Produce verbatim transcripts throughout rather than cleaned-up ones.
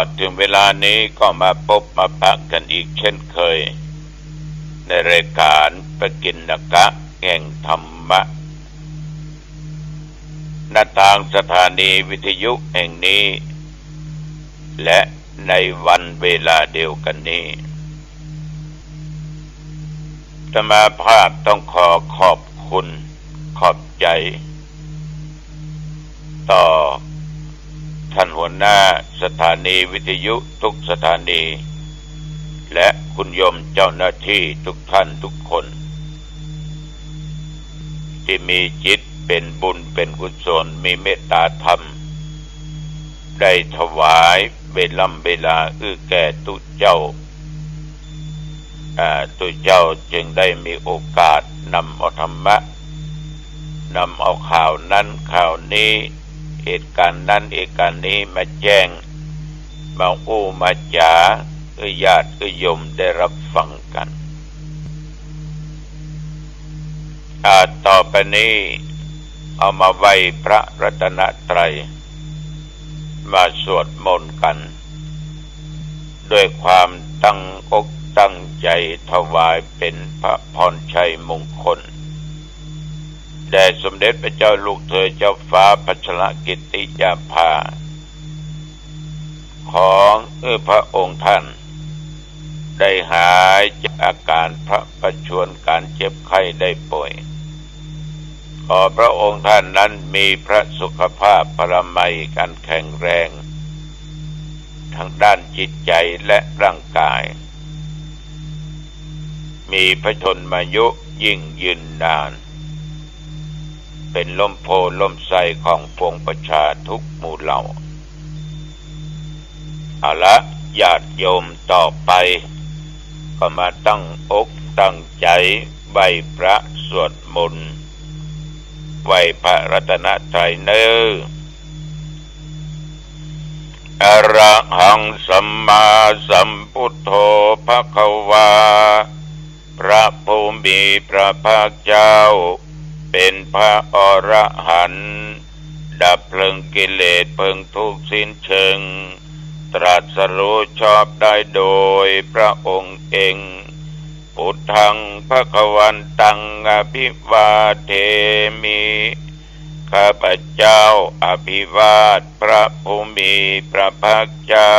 มาเถิงเวลานี้ก็มาปบมาปะกั๋นอีกเช่นเคย ในรายก๋านปกิณณกะแห่งธรรมะ ณ ตางสถานีวิทยุแห่งนี้ และในวันเวลาเดียวกั๋นนี้ อาตมาภาพต้องขอขอบคุณ ขอบใจ๋ ต่อท่านหัวหน้าสถานีวิทยุทุกสถานี และคุณโยมเจ้าหน้าตี้ทุกท่านทุกคน ตี้มีจิตเป๋นบุญเป๋นกุศล มีเมตต๋าธรรม ได้ถวายเวล่ำเวลาอื้อแก่ตุ๊เจ้า อ่า ตุ๊เจ้าจึงได้มีโอกาสนำเอาธรรมะ นำเอาข่าวนั้นข่าวนี้ เหตุก๋ารณ์นั้นเหตุก๋ารณ์นี้มาแจ้ง มาอู้มาจ๋า อื้อญาติอื้อโยมได้ฮับฟังกั๋น อ่า ต่อไปนี้เอามาไหว้พระรัตนตรัย มาสวดมนต์กั๋น ด้วยความตั้งอกตั้งใจ๋ถวายเป๋นพระพรชัยมงคล แด่สมเด็จพระเจ้าลูกเธอเจ้าฟ้าพัชรกิติยาภา ขอหื้อพระองค์ท่านได้หายจากอาก๋ารพระประชวร ก๋านเจ็บไข้ได้ป่วย ขอพระองค์ท่านนั้นมีพระสุขภาพพลามัยอันแข็งแรง ทางด้านจิตใจ๋และร่างกาย มีพระชนมายุยิ่งยืนนาน เป๋นร่มโพธิ์ร่มไทรของปวงประชาทุกหมู่เหล่า เอาละ ญาติโยม ต่อไปก็มาตั้งอกตั้งใจ๋ไหว้พระสวดมนต์ ไหว้พระรัตนตรัยเน่อ อะระหังสัมมาสัมพุทโธภะคะวา พระผู้มีพระภาคเจ้า เป๋นพระอรหันต์ ดับเพลิงกิเลสเพลิงทุกข์สิ้นเชิง ตรัสรู้ชอบได้โดยพระองค์เอง พุทธังภะคะวันตังอะภิวาเทมิ ข้าพเจ้าอภิวาทพระผู้มีพระภาคเจ้า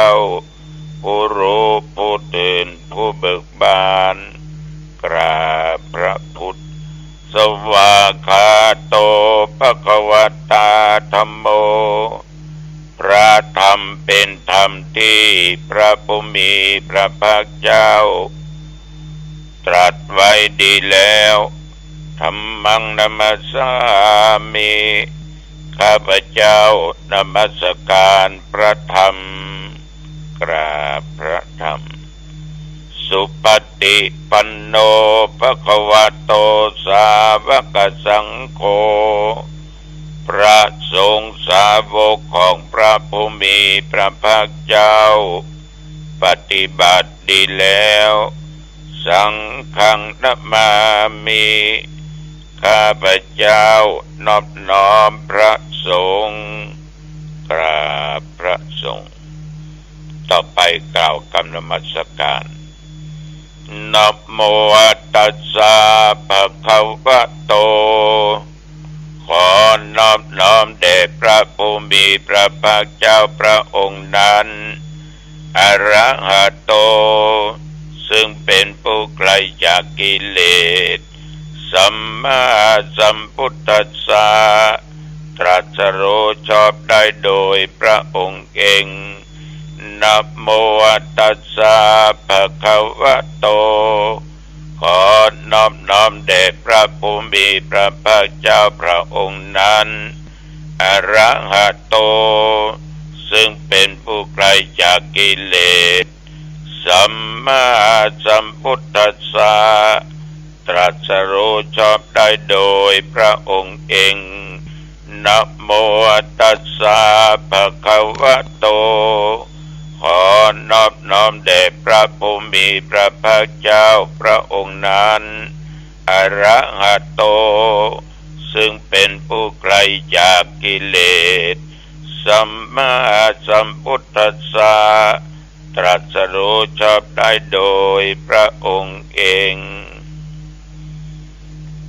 ผู้รู้ผู้ตื่นผู้เบิกบาน กราบพระพุทธ สวากขาโตภะคะวะตาธัมโม พระธรรมเป๋นธรรมตี้พระผู้มีพระภาคเจ้า ตรัสไว้ดีแล้ว ธัมมังนะมัสสามิ ข้าพเจ้านมัสการพระธรรม กราบพระธรรม สุปฏิปันโนภะคะวะโตสาวกสังโฆ พระสงฆ์สาวกของพระผู้มีพระภาคเจ้า ปฏิบัติดีแล้ว สังฆังนะมามิ ข้าพเจ้านอบน้อมพระสงฆ์ กราบพระสงฆ์ ต่อไปกล่าวกำนมัสการ นะโมตัสสะภะคะวะโต ขอนอบน้อมแด่พระผู้มีพระภาคเจ้าพระองค์นั้น อะระหะโต ซึ่งเป็นผู้ไกลจากกิเลส สัมมาสัมพุทธัสสะ ตรัสรู้ชอบได้โดยพระองค์เอง นะโมตัสสะภะคะวะโต ขอนอบน้อมแด่พระผู้มีพระภาคเจ้าพระองค์นั้น อะระหะโต ซึ่งเป็นผู้ไกลจากกิเลส สัมมาสัมพุทธัสสะ ตรัสรู้ชอบได้โดยพระองค์เอง นะโมตัสสะภะคะวะโต ขอนอบน้อมแด่พระผู้มีพระภาคเจ้าพระองค์นั้น อะระหะโต ซึ่งเป็นผู้ไกลจากกิเลส สัมมาสัมพุทธัสสะ ตรัสรู้ชอบได้โดยพระองค์เอง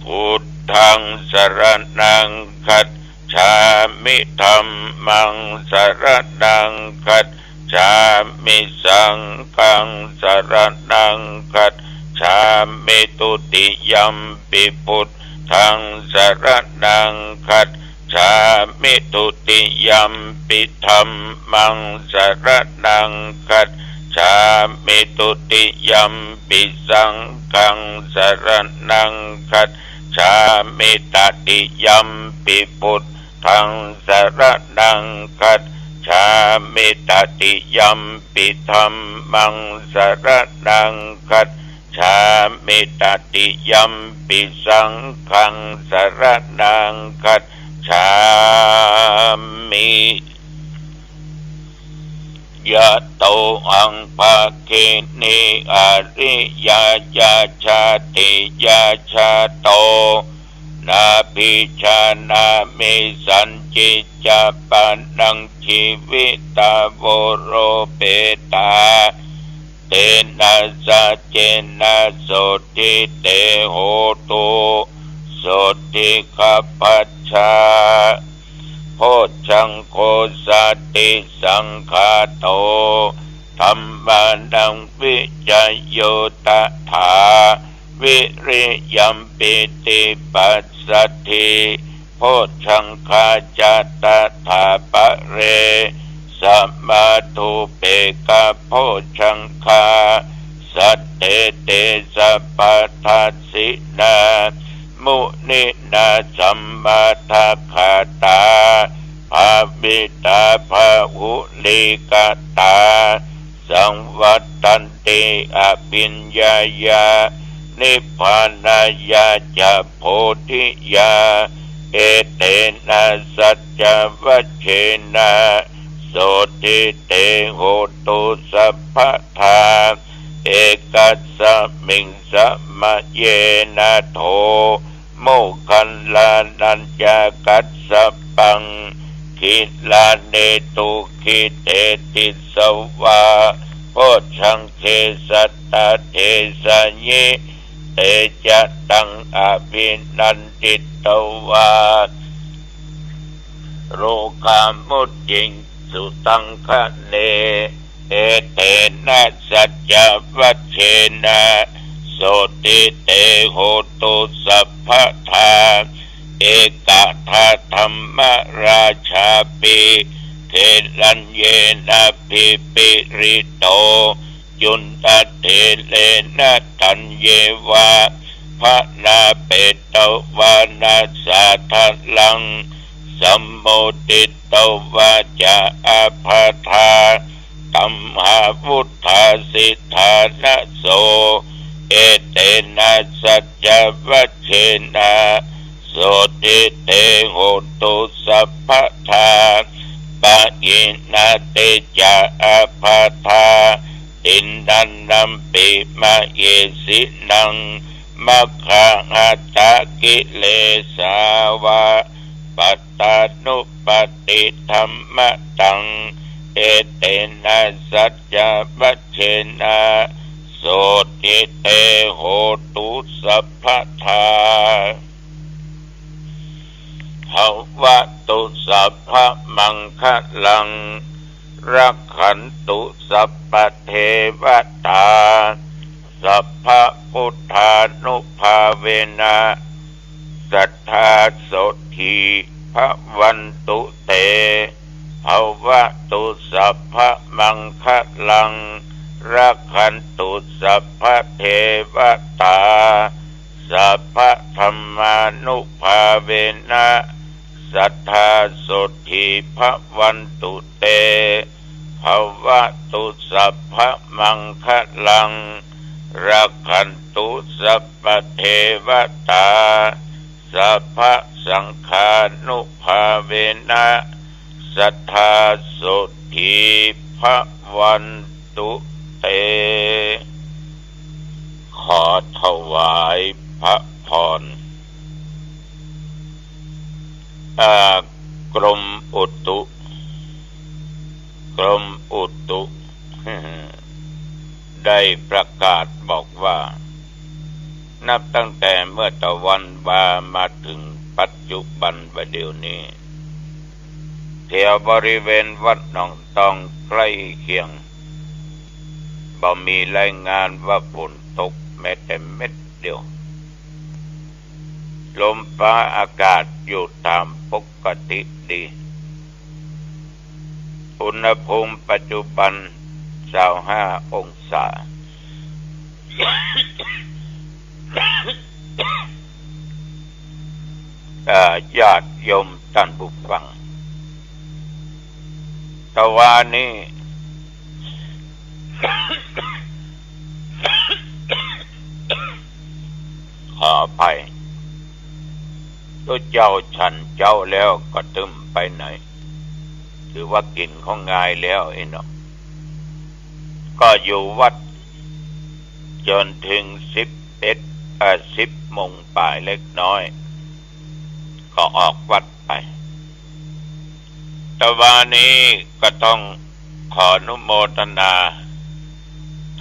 พุทธังสรณังคัจฉามิ ธัมมังสรณังคัจฉามิ สังฆังสรณังคัจฉามิ ทุติยัมปิพุทธังสรณังคัจฉามิ ทุติยัมปิธัมมังสรณังคัจฉามิ ทุติยัมปิสังฆังสรณังคัจฉามิ ตติยัมปิพุทธังสรณังคัจฉามิ ตติยัมปิธัมมังสรณังคัจฉามิ ตติยัมปิสังฆังสรณังคัจฉามิ ยะโตหัง ภะคะเน อะริยะ ยะชาติ ยะชาโต นาภิชานามิ สัญญิจจะ ปะนัง จีวิตา โวโรเปตา เตนะ สัจเจนะ โสตถิ เต โหตุ โสตถิ คัพพะชา โพชฌังโค สัตติสังขาโต ธัมมานัง วิจโย ตถา วิริยัม ปีติ ปัสสัทธิ โพชฌังคา จะ ตถา ปะเร สะมา ทูเปกะ โพชฌังคา สัตเต เต สัพพะทัสสินา มุนินา สัมมาทักขาตา ภาวิตา พะหุลีกะตา สังวัตตันติ อะภิญญายา นิพพานายาจะ โพธิยา เอเตนะ สัจจวัจเจนะ โสตถิ เต โหตุ สัพพะทา เอกัสสะมิง สะมะเยนะ โถ โมคคัลลานัญจะกัสสะปัง กิลาเน ทุกขิเต ติสสะวา โพชฌังเก สัตตะเทสะยิ เตจะตัง อะภินันทิตวา โรคามุจจิง สุตังคะเน เอเตนะ สัจจวัจเจนะ โสตถิ เต โหตุ สัพพะทา เอกะทา ธัมมราชาปิ เกลัญเยนะ ภิปริโต จุนทะเถเรนะ ธัญเยวา พะนาเปตวานะ สาทะลัง สัมโมทิตวาจะ อะภาทา ตัมหาวุฑฒา สิทธานะโส เอเตนะ สัจจวัจเจนะ โสตถิ เต โหตุ สัพพะทา ปะหินา เตจะ อะภาทา ติณณัมปิ มะเหสินัง มัคคาหะตะ กิเลสาวา ปัตตานุปัตติธัมมะตัง เอเตนะ สัจจวัจเจนะ โสตถิ เต โหตุ สัพพะทา ภะวะตุ สัพพะมังคะลัง รักขันตุ สัพพะเทวะตา สัพพะพุทธานุภาเวนะ สัทธา โสตถี ภะวันตุ เต ภะวะตุ สัพพะมังคะลัง รักขันตุ สัพพะเทวะตา สัพพะธัมมานุภาเวนะ สัทธา โสตถี ภะวันตุ เต ภะวะตุ สัพพะมังคะลัง รักขันตุ สัพพะเทวะตา สัพพะสังฆานุภาเวนะ สัทธา โสตถี ภะวันตุ เต ขอถวายพระพร อ่า กรมอุตุ กรมอุตุ ได้ประกาศบอกว่า นับตั้งแต่เมื่อตะวันวามาเถิงปัจจุบันบ่าเดี่ยวนี้ แถวบริเวณวัดหนองตองใกล้เคียง บ่มีรายงานว่าฝนตกแม้แต่เม็ดเดียว ลมฟ้าอากาศอยู่ต๋ามปกติดี อุณหภูมิปัจจุบัน ซาวห้าองศา เอ่อ ญาติโยมต้านผู้ฟัง ตะวานี้ ขออภัย ตุ๊เจ้าฉันเจ๊าแล้วก็ตึมไปไหน ถือว่ากิ๋นของง่ายแล้วไอ้เนาะ ก็อยู่วัดจ๋นเถิงสิบเอ็ด เอ่อ สิบโมงป๋ายเล็กน้อย ก็ออกวัดไป ตะวานี้ก็ต้องขออนุโมทนา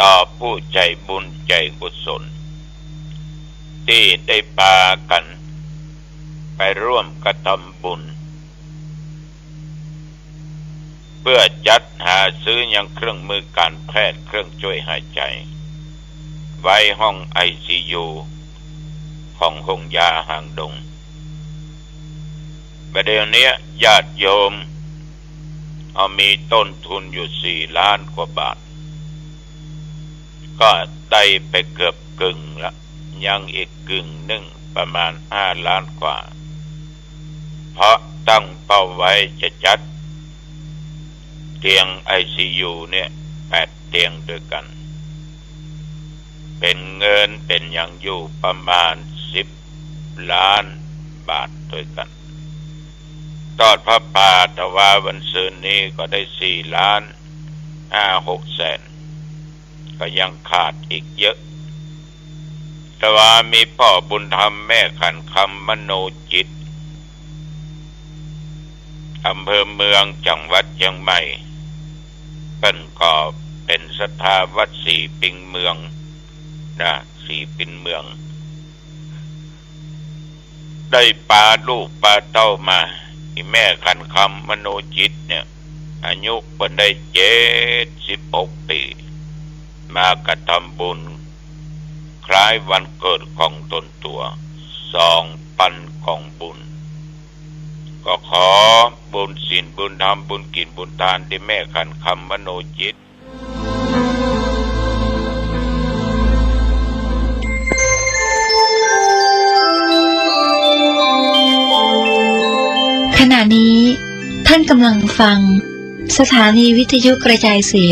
ต่อผู้ใจ๋บุญใจ๋กุศล ตี้ได้ปากั๋นไปร่วมกระทำบุญ เปื้อจัดหาซื้อยังเครื่องมือก๋านแพทย์ เครื่องจ้วยหายใจ๋ ไว้ห้องไอซียู ของโฮงยาหางดง บ่าเดี่ยวเนี้ยญาติโยม เอามีต้นทุนอยู่สี่ล้านกว่าบาท ก็ได้ไปเกือบกึ่งละ ยังอีกกึ่งนึ่งประมาณห้าล้านกว่า เพราะตั้งเป้าไว้จะจัดเตียงไอซียูเนี่ยแปดเตียงตวยกั๋น เป๋นเงินเป๋นหยังอยู่ประมาณสิบล้านบาทตวยกั๋น ตอดผ้าป่าตะวาวันซืนนี้ก็ได้สี่ล้านห้าหกแสน ก็ยังขาดอีกเยอะ ตะวามีป้อบุญธรรมแม่ขันคำมโนจิต อำเภอเมืองจังหวัดเจียงใหม่ เปิ้นก็เป๋นศรัทธาวัดสี่ปิงเมืองนะ สี่ปิงเมือง ได้ปาลูกปาเต้ามา อีแม่ขันคำมโนจิตเนี่ย อายุเปิ้นได้เจ็ดสิบหกปี๋ มากระทำบุญคล้ายวันเกิดของต๋นตั๋ว สองปันก๋องบุญ ก็ขอบุญศีลบุญธรรมบุญกิ๋นบุญตานตี้แม่ขันคำมโนจิต ขณะนี้ท่านกำลังฟังสถานีวิทยุกระจายเสียง